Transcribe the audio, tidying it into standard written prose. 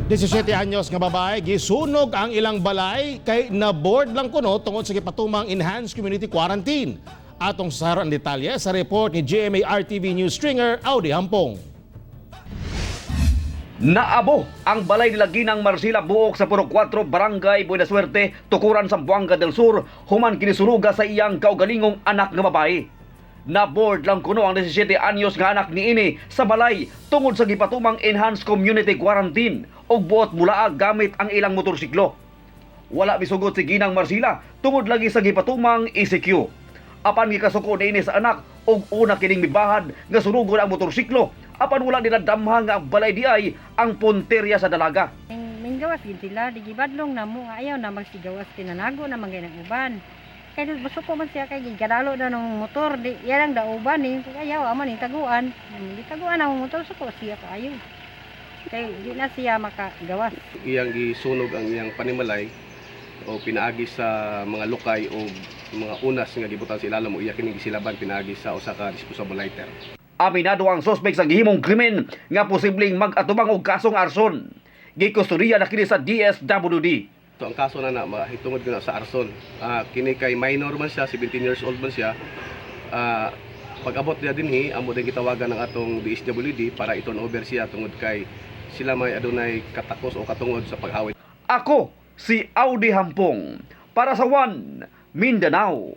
17 anyos nga babae gisunog ang ilang balay kay na-bored lang kuno tungod sa gipatumang enhanced community quarantine. Atong saron ang detalye sa report ni GMA RTV News stringer Audi Hampong. Naabo ang balay nila Ginang Marcela Buok sa Purok 4, Barangay Buena Suerte, Tukuran, Zamboanga del Sur, human kinisunuga sa iyang kaugalingong anak nga babae. Na-bored lang kuno ang 17 anyos nga anak niini sa balay tungod sa gipatumang enhanced community quarantine ug buot mulaag gamit ang ilang motorsiklo. Wala misugot si Ginang Marcela tungod lagi sa gipatumang ECQ. Apan gikasuko niini sa anak ug una kining mibahad nga sunugon ang motorsiklo, apan wala nila damha nga ang balay diay ang punteriya sa dalaga. Minggawas gid sila, di gibadlong na mo nga ayaw na magsigawas, kinanago na man ng uban. Kay musuko man siya kay gigadalo na ng motor, di iya lang dauban ni ayaw amo ning taguan. Di taguan ang motor, suko siya kaayo. Kay di na siya makagawas. Iyang gisunog ang iyang panimalay o pinaagi sa mga lukay o mga unas nga gibutang sa ilalom o iya kining gisilaban pinaagi sa usa ka disposable lighter. Aminado ang suspek sa gihimong krimen nga posibleng mag-atubang og kasong arson. Gikustodiya na kini sa DSWD. So ang kaso na na mahitungod na sa arson. Kini kay minor man siya, 17 years old man siya. Pag-abot niya dinhi, amo din gitawagan ng atong DSWD para i-turn over siya tungod kay sila may adunay katakos o katungod sa pag-awit. Ako si Audi Hampong para sa One Mindanao.